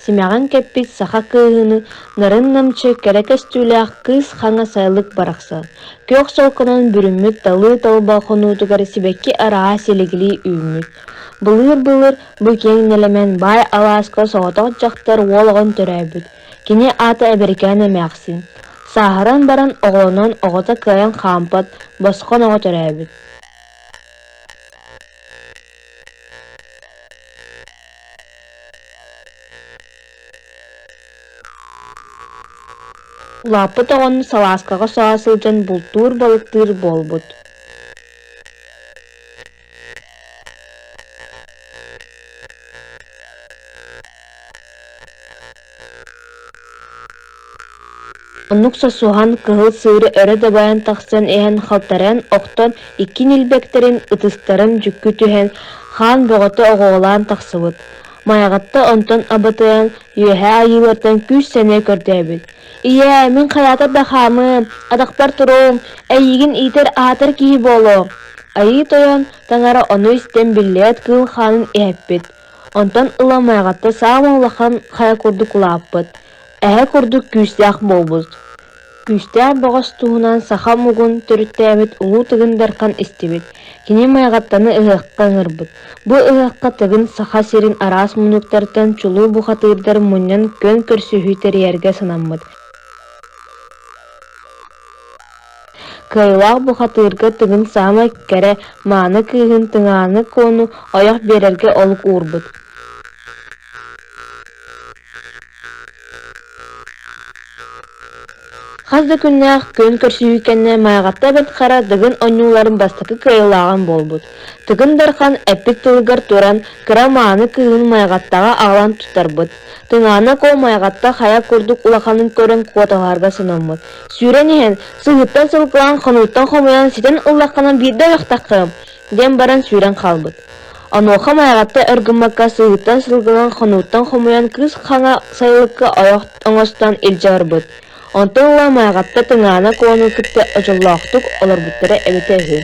Симэҕин кэппит саха кыыһыныы нарын-намчы кэрэ көстүүлээх кыыс хаҥа сайылык барахсан, күөх солконон бүрүммүт талыы талба хонуутугар сибэкки арааһа силигилии үүммүт. Былыыр-былыр бу киэҥ нэлэмэн баай алааска соҕотох дьахтар уол оҕон төрөөбүт. Кини аата Эбэрикээн эмээхсин. Сааһыран баран оҕолонон оҕото кыайан хаампат, босхон оҕо төрөөбүт. Улааппыт оҕону салааскаҕа соһо сылдьан бултуур-балыктыыр буолбут. Оннук сосуһан кыһыл сыыры өрө дабайан тахсан иһэн халтарыйан охтон икки ньилбэктэрин ытыстарын дьүккү түһэн, хаан бөҕөтө оҕуолаан тахсыбыт. Майаҕатта онтон абытайан үөһээ айыылартан күүс-сэниэ көрдөөбүт: «Ийээ, мин хайаатар да хаамыам, атахпар туруом, эйигин иитэр-аһатар киһи буолуом». Айыы Тойон таҥара ону истэн биллээт кыыл хаанын иһэппит. Онтон ыла Майаҕатта саамай улахан хайа курдук улааппыт, эһэ курдук күүстээх буолбут. Күүстээх бөҕөс туһунан саха омугун төрүттээбит Улуу Тыгын Дархан истибит. Кини Майаҕаттаны ыһыахха ыҥырбыт. Бу ыһыахха Тыгын Саха сирин араас муннуктарыттан чулуу бухатыырдары мунньан күөн көрсүһүү тэрийэргэ санаммыт. Кыайыылаах бухатыырга Тыгын саамай кэрэ, мааны кыыһын Тыҥааны Куону ойох биэрэргэ олук уурбут. Хас да күннээх күөн көрсүһүү кэннэ Майаҕатта Бэрт Хара Дыгын оонньууларын бастакы кыайыылааҕын буолбут. Тыгын Дархан эппит тылыгар туран, кыра мааны кыыһын Майаҕаттаҕа аҕалан туттарбыт. Тыҥаана Куо Майаҕатта хайа курдук улаханын көрөн куоталаһарга санаммыт. Сүүрэн иһэн, сыһыыттан сылгылаан, хонууттан хомуйан ситэн ыллаххына биирдэ ойохтоххум диэн баран сүүрэн хаалбыт. Онуоха Майаҕатта өр гыммакка сыһыыттан сылгылаан, хонууттан хомуйан кыыс хаҥа сайылыкка ойох оҥостон илдьэ барбыт. Онтон ыла Майаҕатта Тыҥаана Куону кытта дьоллоохтук олорбуттара эбитэ үһү.